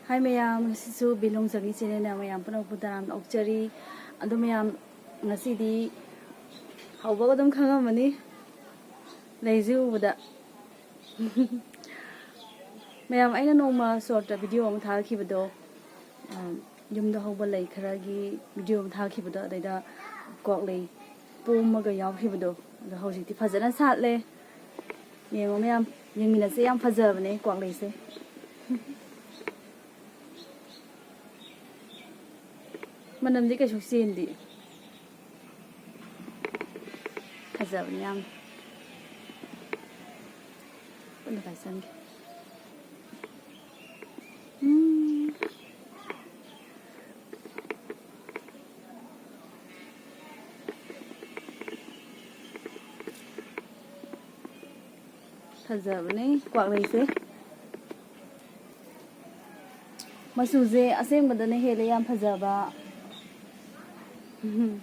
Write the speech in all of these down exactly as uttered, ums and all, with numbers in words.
ꯍꯥꯏ ꯃꯌꯥꯝ, ꯉꯁꯤꯁꯨ ꯕꯤꯂꯣꯡꯖꯒꯤ ꯆꯦꯅꯦꯜꯅ ꯃꯌꯥꯝ ꯄꯨꯝꯅꯃꯛꯄꯨ ꯇꯔꯥꯝꯅ ꯑꯣꯛꯆꯔꯤ꯫ ꯑꯗꯣ ꯃꯌꯥꯝ, ꯉꯁꯤꯗꯤ ꯍꯧꯕꯒ ꯑꯗꯨꯝ ꯈꯪꯉꯝꯃꯅꯤ, ꯂꯩꯁꯤ ꯎꯕꯗ꯫ ꯃꯌꯥꯝ, ꯑꯩꯅ ꯅꯣꯡꯃ ꯁꯣꯔꯠꯇ ꯚꯤꯗꯤꯑꯣ ꯑꯃ ꯊꯥꯈꯤꯕꯗꯣ, ꯑ, ꯌꯨꯝꯗ ꯍꯧꯕ ꯂꯩ ꯈꯔꯒꯤ ꯚꯤꯗꯤꯑꯣ ꯑꯃ ꯊꯥꯈꯤꯕꯗꯣ, ꯑꯗꯩꯗ ꯀ꯭ꯋꯥꯛꯂꯩ ꯄꯣꯝꯃꯒ ꯌꯥꯎꯈꯤꯕꯗꯣ, ꯑꯗꯣ ꯍꯧꯖꯤꯛꯇꯤ ꯐꯖꯅ ꯁꯥꯠꯂꯦ꯫ ꯌꯦꯡꯉꯣ ꯃꯌꯥꯝ, ꯌꯦꯡꯃꯤꯟꯅꯁꯦ, ꯌꯥꯝ ꯐꯖꯕꯅꯦ ꯀ꯭ꯋꯥꯛꯂꯩꯁꯦ꯫ ꯃꯅꯝꯗꯤ ꯀꯩꯁꯨ ꯆꯦꯟꯗꯦ꯫ ꯐꯖꯕꯅꯤ ꯌꯥꯝ꯫ ꯄꯨꯟꯅ ꯄꯥꯏꯁꯟꯒꯦ꯫ ꯎꯝ꯫ ꯐꯖꯕꯅꯦ ꯀ꯭ꯋꯥꯛꯂꯩꯁꯦ꯫ ꯃꯆꯨꯁꯦ ꯑꯁꯦꯡꯕꯗꯅ ꯍꯦꯜꯂꯦ ꯌꯥꯝ ꯐꯖꯕ꯫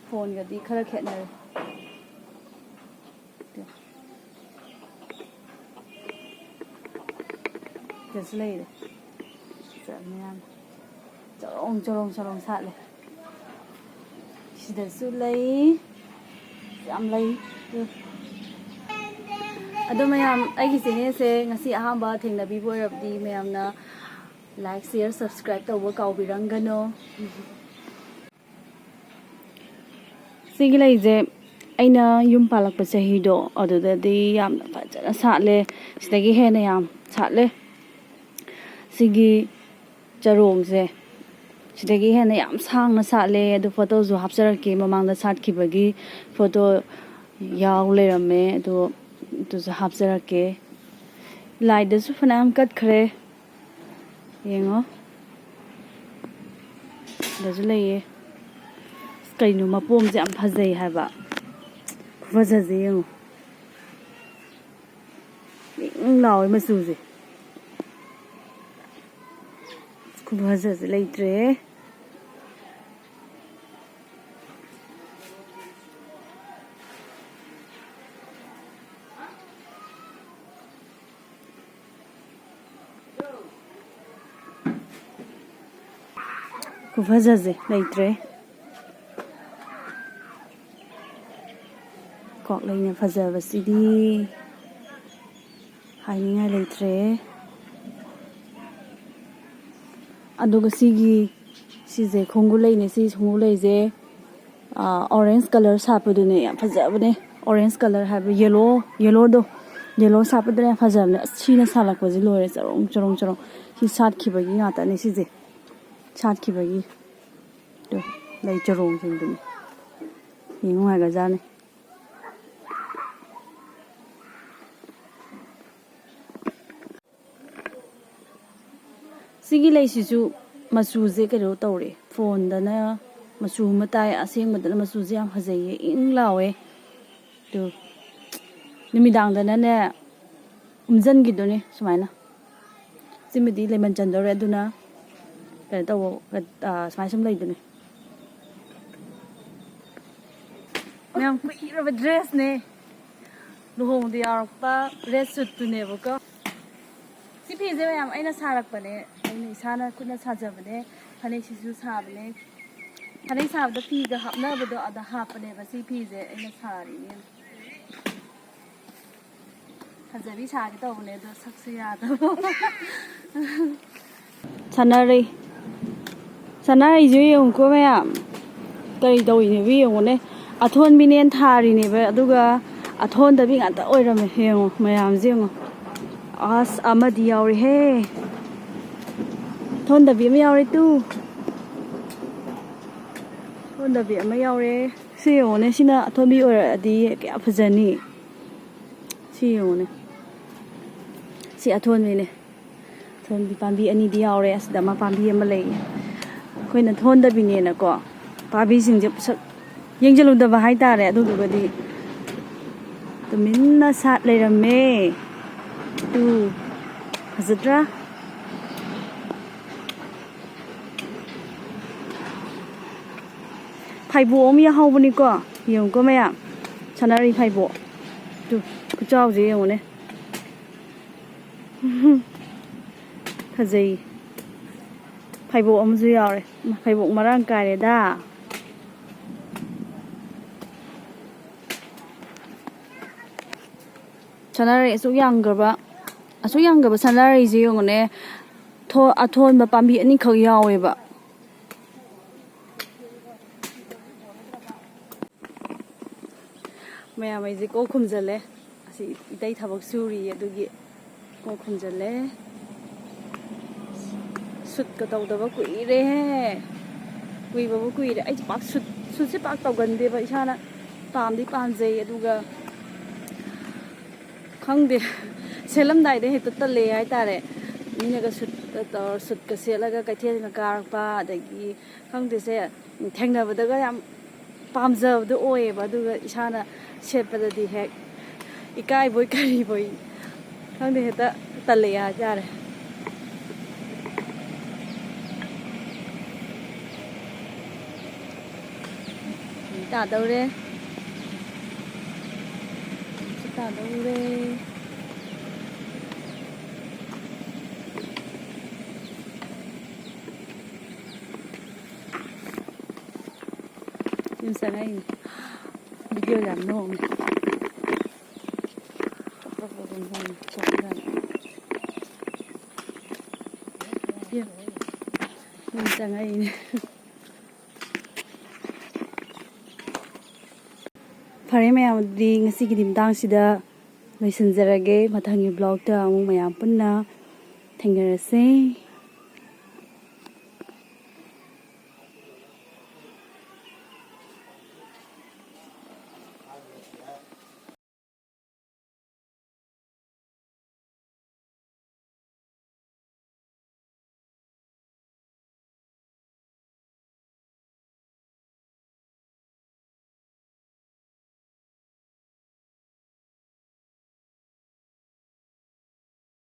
ꯐꯣꯟꯒꯗꯤ ꯈꯔ ꯈꯦꯠꯅꯔꯦ꯫ ꯁꯤꯗꯁꯨ ꯂꯩꯔꯦ꯫ ꯐꯖꯕꯅꯦ ꯌꯥꯝ꯫ ꯆꯔꯣꯡ ꯆꯔꯣꯡ ꯆꯔꯣꯡ ꯁꯥꯠꯂꯦ꯫ ꯁꯤꯗꯁꯨ ꯂꯩ꯫ ꯌꯥꯝ ꯂꯩ꯫ ꯑꯗꯣ ꯃꯌꯥꯝ, ꯑꯩꯒꯤ ꯆꯦꯅꯦꯜꯁꯦ ꯉꯁꯤ ꯑꯍꯥꯟꯕ ꯊꯦꯡꯅꯕꯤꯕ ꯑꯣꯏꯔꯕꯗꯤ ꯃꯌꯥꯝꯅ like, share, subscribe ꯇꯧꯕ ꯀꯥꯎꯕꯤꯔꯝꯒꯅꯣ꯫ ꯁꯤꯒꯤ ꯂꯩꯁꯦ ꯑꯩꯅ ꯌꯨꯝ ꯄꯥꯜꯂꯛꯄ ꯆꯍꯤꯗꯣ, ꯑꯗꯨꯗꯗꯤ ꯌꯥꯝꯅ ꯐꯖꯅ ꯁꯥꯠꯂꯦ꯫ ꯁꯤꯗꯒꯤ ꯍꯦꯟꯅ ꯌꯥꯝ ꯁꯥꯠꯂꯦ꯫ ꯁꯤꯒꯤ ꯆꯔꯣꯡꯁꯦ ꯁꯤꯗꯒꯤ ꯍꯦꯟꯅ ꯌꯥꯝ ꯁꯥꯡꯅ ꯁꯥꯠꯂꯦ꯫ ꯑꯗꯨ ꯐꯣꯇꯣꯁꯨ ꯍꯥꯞꯆꯔꯛꯀꯦ, ꯃꯃꯥꯡꯗ ꯁꯥꯠꯈꯤꯕꯒꯤ ꯐꯣꯇꯣ ꯌꯥꯎ ꯂꯩꯔꯝꯃꯦ꯫ ꯑꯗꯨ, ꯑꯗꯨꯁꯨ ꯍꯥꯞꯆꯔꯛꯀꯦ꯫ ꯂꯥꯏꯗꯁꯨ ꯐꯅꯌꯥꯝ ꯀꯠꯈ꯭ꯔꯦ꯫ ꯌꯦꯡꯉꯣ꯫ ꯁꯤꯗꯁꯨ ꯂꯩꯌꯦ꯫ ꯑꯁ, ꯀꯩꯅꯣ, ꯃꯄꯣꯝꯁꯦ ꯌꯥꯝ ꯐꯖꯩ ꯍꯥꯏꯕ꯫ ꯈꯨꯐꯖꯁꯦ ꯌꯦꯡꯉꯣ꯫ ꯏꯪ ꯏꯪ ꯂꯥꯎꯋꯦ ꯃꯆꯨꯁꯦ꯫ ꯈꯨꯐꯖꯁꯦ ꯂꯩꯇ꯭ꯔꯦ꯫ ꯈꯨꯐꯖꯁꯦ ꯂꯩꯇ꯭ꯔꯦ꯫ ꯀ꯭ꯋꯥꯛꯂꯩꯅ ꯐꯖꯕꯁꯤꯗꯤ ꯍꯥꯏꯅꯤꯡꯉꯥꯏ ꯂꯩꯇ꯭ꯔꯦ꯫ ꯑꯗꯨꯒ ꯁꯤꯒꯤ, ꯁꯤꯁꯦ ꯈꯣꯡꯒꯨꯜ ꯂꯩꯅꯦ꯫ ꯁꯤ ꯈꯣꯡꯒꯨꯜ ꯂꯩꯁꯦ, ꯑꯣꯔꯦꯟꯖ ꯀꯂꯔ ꯁꯥꯠꯄꯗꯨꯅꯦ, ꯌꯥꯝ ꯐꯖꯕꯅꯦ꯫ ꯑꯣꯔꯦꯟꯖ ꯀꯂꯔ ꯍꯥꯏꯕ, ꯌꯦꯂꯣ, ꯌꯦꯂꯣꯗꯣ, ꯌꯦꯂꯣ ꯁꯥꯠꯄꯗꯨꯅ ꯌꯥꯝ ꯐꯖꯕꯅꯦ꯫ ꯑꯁ, ꯁꯤꯅ ꯁꯥꯠꯂꯛꯄꯁꯦ ꯂꯣꯏꯔꯦ, ꯆꯔꯣꯡ ꯆꯔꯣꯡ ꯆꯔꯣꯡ꯫ ꯁꯤ ꯁꯥꯠꯈꯤꯕꯒꯤ ꯉꯥꯛꯇꯅꯦ ꯁꯤꯁꯦ, ꯁꯥꯠꯈꯤꯕꯒꯤ꯫ ꯇꯨ, ꯂꯩ ꯆꯔꯣꯡꯁꯤꯡꯗꯨꯅꯤ꯫ ꯌꯦꯡ ꯅꯨꯡꯉꯥꯏꯒ꯭ꯔꯖꯥꯠꯅꯤ꯫ ꯁꯤꯒꯤ ꯂꯩꯁꯤꯁꯨ ꯃꯆꯨꯁꯦ ꯀꯩꯅꯣ ꯇꯧꯔꯦ, ꯐꯣꯟꯗꯅ ꯃꯆꯨ ꯑꯃ ꯇꯥꯏ, ꯑꯁꯦꯡꯕꯗꯅ ꯃꯆꯨꯁꯦ ꯌꯥꯝ ꯐꯖꯩꯌꯦ, ꯏꯪ ꯏꯪ ꯂꯥꯎꯋꯦ꯫ ꯑꯗꯨ ꯅꯨꯃꯤꯗꯥꯡꯗꯅꯅꯦ, ꯎꯝꯖꯟꯈꯤꯗꯣꯏꯅꯦ ꯁꯨꯃꯥꯏꯅ꯫ ꯁꯤꯃꯗꯤ ꯂꯩꯃꯟ ꯆꯟꯗꯧꯔꯦ, ꯑꯗꯨꯅ ꯀꯩꯅꯣ ꯇꯧꯕ, ꯑ, ꯁꯨꯃꯥꯏꯅ ꯁꯨꯝ ꯂꯩꯗꯣꯏꯅꯦ꯫ ꯌꯥꯝ ꯀꯨꯏꯔꯕ ꯗ꯭ꯔꯦꯁꯅꯦ, ꯂꯨꯍꯣꯡꯕꯗ ꯌꯥꯎꯔꯛꯄ ꯔꯦꯠ ꯁꯨꯠꯇꯨꯅꯦꯕꯀꯣ꯫ ꯁꯤ ꯐꯤꯁꯦ ꯃꯌꯥꯝ ꯑꯩꯅ ꯁꯥꯔꯛꯄꯅꯦ, ꯑꯩꯅ ꯏꯁꯥꯅ ꯈꯨꯠꯅ ꯁꯥꯖꯕꯅꯦ꯫ ꯐꯅꯦꯛꯁꯤꯁꯨ ꯁꯥꯕꯅꯦ꯫ ꯐꯅꯦꯛ ꯁꯥꯕꯗ ꯐꯤꯒ ꯍꯥꯞꯅꯕꯗꯣ, ꯑꯗ ꯍꯥꯞꯄꯅꯦꯕ ꯁꯤ ꯐꯤꯁꯦ ꯑꯩꯅ ꯁꯥꯔꯤꯅꯦ꯫ ꯐꯖꯕꯤ ꯁꯥꯒꯦ ꯇꯧꯕꯅꯦ, ꯑꯗꯣ ꯁꯛꯁꯦ ꯌꯥꯗꯕ꯫ ꯁꯥꯟꯅꯔꯩ, ꯁꯥꯟꯅꯔꯩꯁꯨ ꯌꯦꯡꯉꯨꯀꯣ ꯃꯌꯥꯝ, ꯀꯔꯤ ꯇꯧꯔꯤꯅꯦꯕ ꯌꯦꯡꯉꯨꯅꯦ꯫ ꯑꯊꯣꯟꯕꯤꯅꯦꯅ ꯊꯥꯔꯤꯅꯦꯕ, ꯑꯗꯨꯒ ꯑꯊꯣꯟꯗꯕꯤ ꯉꯥꯛꯇ ꯑꯣꯏꯔꯝꯃꯦ꯫ ꯌꯦꯡꯉꯣ, ꯃꯌꯥꯝꯁꯦ ꯌꯦꯡꯉꯣ꯫ ꯑꯁ, ꯑꯃꯗꯤ ꯌꯥꯎꯔꯦꯍꯦ꯫ ꯑꯊꯣꯟꯗꯕꯤ ꯑꯃ ꯌꯥꯎꯔꯦ ꯇꯨ꯫ ꯑꯊꯣꯟꯗꯕꯤ ꯑꯃ ꯌꯥꯎꯔꯦ꯫ ꯁꯤ ꯌꯦꯡꯉꯣꯅꯦ, ꯁꯤꯅ ꯑꯊꯣꯟꯕꯤ ꯑꯣꯏꯔꯛꯑꯗꯤ ꯀꯌꯥ ꯐꯖꯅꯤ꯫ ꯁꯤ ꯌꯦꯡꯉꯨꯅꯦ꯫ ꯁꯤ ꯑꯊꯣꯟꯕꯤꯅꯦ꯫ ꯑꯊꯣꯟꯕꯤ ꯄꯥꯝꯕꯤ ꯑꯅꯤꯗꯤ ꯌꯥꯎꯔꯦ꯫ ꯑꯁꯤꯗ ꯑꯃ ꯄꯥꯝꯕꯤ ꯑꯃ ꯂꯩ꯫ ꯑꯩꯈꯣꯏꯅ ꯊꯣꯟꯗꯕꯤꯅꯦꯅꯀꯣ, ꯄꯥꯝꯕꯤꯁꯤꯡꯁꯦ ꯁꯛ ꯌꯦꯡꯁꯤꯜꯂꯨꯗꯕ ꯍꯥꯏꯇꯥꯔꯦ꯫ ꯑꯗꯨꯗꯨꯒꯗꯤ ꯇꯨꯃꯤꯟꯅ ꯁꯥꯠ ꯂꯩꯔꯝꯃꯦ꯫ ꯇꯨ, ꯐꯖꯗ꯭ꯔꯥ? ꯐꯩꯕꯣꯛ ꯑꯃ ꯌꯥꯍꯧꯕꯅꯤꯀꯣ꯫ ꯌꯦꯡꯉꯨꯀꯣ ꯃꯌꯥꯝ, ꯁꯥꯟꯅꯔꯩ ꯐꯩꯕꯣꯛ꯫ ꯇꯨ, ꯈꯨꯆꯥꯎꯁꯦ ꯌꯦꯡꯉꯨꯅꯦ꯫ ꯐꯖꯩ꯫ ꯐꯩꯕꯣꯛ ꯑꯃꯁꯨ ꯌꯥꯎꯔꯦ꯫ ꯐꯩꯕꯣꯛ ꯃꯔꯥꯡ ꯀꯥꯏꯔꯦꯗ꯫ ꯁꯥꯟꯅꯔꯩ ꯑꯁꯨꯛ ꯌꯥꯝꯈ꯭ꯔꯕ, ꯑꯁꯨꯛ ꯌꯥꯝꯈ꯭ꯔꯕ ꯁꯥꯟꯅꯔꯩꯁꯦ ꯌꯦꯡꯉꯨꯅꯦ꯫ ꯊꯣ-, ꯑꯊꯣꯟꯕ ꯄꯥꯝꯕꯤ ꯑꯅꯤꯈꯛ ꯌꯥꯎꯋꯦꯕ꯫ ꯃꯌꯥꯝ ꯑꯩꯁꯦ ꯀꯣꯛ ꯈꯨꯝꯖꯜꯂꯦ꯫ ꯑꯁꯤ ꯏꯇꯩ ꯊꯕꯛ ꯁꯨꯔꯤ, ꯑꯗꯨꯒꯤ ꯀꯣꯛ ꯈꯨꯝꯖꯜꯂꯦ꯫ ꯁꯨꯠꯀ ꯇꯧꯗꯕ ꯀꯨꯏꯔꯦꯍꯦ꯫ ꯀꯨꯏꯕꯕꯨ ꯀꯨꯏꯔꯦ꯫ ꯑꯩꯁꯦ ꯄꯥꯛ ꯁꯨꯠ, ꯁꯨꯠꯁꯦ ꯄꯥꯛ ꯇꯧꯒꯟꯗꯦꯕ꯫ ꯏꯁꯥꯅ ꯄꯥꯝꯗꯤ ꯄꯥꯝꯖꯩ, ꯑꯗꯨꯒ ꯈꯪꯗꯦ, ꯁꯦꯠꯂꯝꯗꯥꯏꯗ ꯍꯦꯛꯇ ꯇꯜꯂꯦ ꯍꯥꯏꯇꯥꯔꯦ꯫ ꯃꯤꯅꯒ ꯁꯨꯠ ꯇꯧꯔ, ꯁꯨꯠꯀ ꯁꯦꯠꯂꯒ ꯀꯩꯊꯦꯜꯒ ꯀꯥꯔꯛꯄ, ꯑꯗꯒꯤ ꯈꯪꯗꯦꯁꯦ, ꯊꯦꯡꯅꯕꯗꯒ ꯌꯥꯝ ꯄꯥꯝꯖꯕꯗꯣ ꯑꯣꯏꯌꯦꯕ꯫ ꯑꯗꯨꯒ ꯏꯁꯥꯅ ꯁꯦꯠꯄꯗꯗꯤ ꯍꯦꯛ ꯏꯀꯥꯏꯕꯣꯏ ꯀꯔꯤꯕꯣꯏ, ꯈꯪꯗꯦ, ꯍꯦꯛꯇ ꯇꯜꯂꯛꯑꯦ ꯍꯥꯏꯇꯥꯔꯦ꯫ ꯅꯨꯃꯤꯠ ꯇꯥꯗꯧꯔꯦ꯫ ꯅꯨꯃꯤꯠꯁꯨ ꯇꯥꯗꯧꯔꯦ꯫ ꯌꯨꯝ ꯆꯪꯉꯛꯏꯅꯦ꯫ ꯚꯤꯗꯤꯑꯣ ꯌꯥꯝ ꯅꯣꯡꯉꯦ꯫ ꯌꯨꯝ ꯆꯪꯉꯛꯏꯅꯦ꯫ ꯐꯔꯦ ꯃꯌꯥꯝ, ꯑꯗꯨꯗꯤ ꯉꯁꯤꯒꯤꯗꯤ ꯃꯇꯥꯡꯁꯤꯗ ꯂꯣꯏꯁꯤꯟꯖꯔꯒꯦ꯫ ꯃꯊꯪꯒꯤ ꯕ꯭ꯂꯣꯛꯇ ꯑꯃꯨꯛ ꯃꯌꯥꯝ ꯄꯨꯟꯅ ꯊꯦꯡꯅꯔꯁꯦ꯫